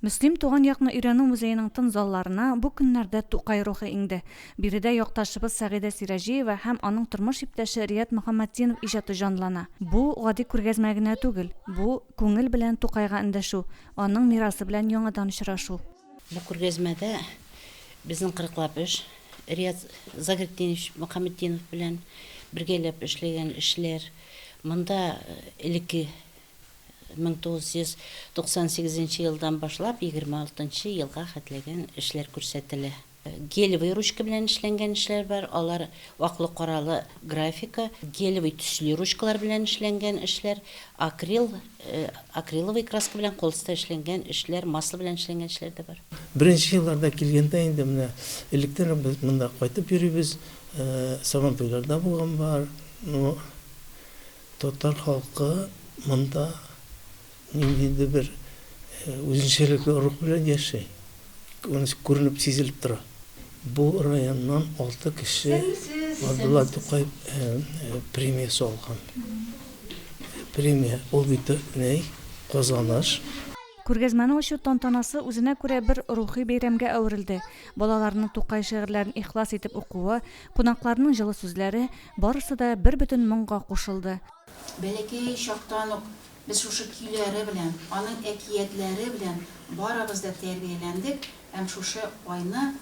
Мөслим туган якны өйрәнү музееның тын залларына бу көннәрдә Тукай рухы иңде. Биредә якташыбыз Сәгыйдә Сираҗиева һәм аның тормыш иптәше Рият Мөхәммәтдинов иҗаты җанлана. Бу, гади күргәзмә генә түгел, бу, күңел белән Тукайга эндәшү, аның мирасы белән яңадан очрашу. Бу күргәзмәдә безнең кырыклап эш, Рият Загретдинович Мөхәммәтдинов белән бергәләп эшләгән эшләр. Монда элекке 1998 нче елдан башлап 26 нчы елга хәтләгән эшләр күрсәтелә. Гелевый ручка белән эшләнгән эшләр бар, алар аклы-каралы графика, гелевый төсле ручкалар белән эшләнгән эшләр, акрил, акриловый краска белән холстта эшләнгән эшләр, масло белән эшләнгән эшләр дә бар. Беренче елларда килгәндә инде менә электән үк без монда кайтып йөрибез, Сабантуйларда булган бар, ну, Татар халкы монда ниндидер бер үзенчәлекле рух белән яши. Монысы күренеп, сизелеп тора. Бу районнан алты кеше Габдулла Тукай премиясе алган. Премия ул бит ни, казаныш. Күргәзмәне ачу тантанасы үзенә күрә бер рухи бәйрәмгә әверелде. Балаларның Тукай шигырьләрен ихлас итеп укуы, кунакларның җылы сүзләре, барысы да бербөтен моңга кушылды. Бәләкәй чактан ук без шушы көйләре белән, аның әкиятләре белән барыбыз да тәрбияләндек һәм шушы айны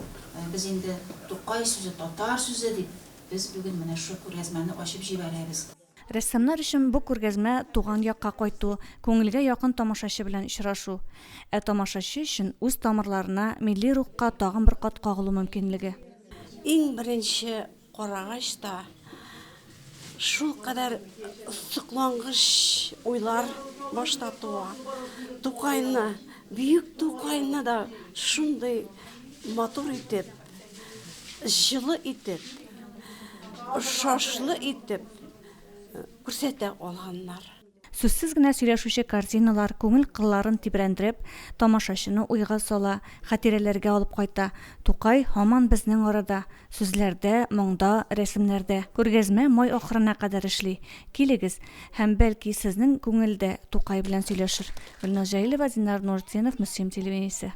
без инде Тукай сүзе, татар сүзе дип без бүген менә шушы күргәзмәне ачып җибәрәбез. Рәссамнар өчен бу күргәзмә туган якка кайту, күңелгә якын тамашачы белән очрашу. Ә тамашачы өчен үз тамырларына, милли рухка тагын бер кат кагылу мөмкинлеге. Иң беренче карагач та, шулкадәр соклангыч уйлар башта туа. Тукайны, бөек Тукайны да шундый матур итеп, җылы итеп, ошашлы итеп күрсәтә алганнар. Сүзсез генә сөйләшүче картиналар күңел кылларын тибрәндереп, тамашачыны уйга сала, хатирәләргә алып кайта. Тукай һаман безнең арада, сүзләрдә, моңда, рәсемнәрдә. Күргәзмә май ахырына кадәр эшли. Килегез, һәм, бәлки, сезнең күңел дә Тукай белән сөйләшер. Гөлназ Җәлилова, Динар Нуртдинов, Мөслим телевидениесе.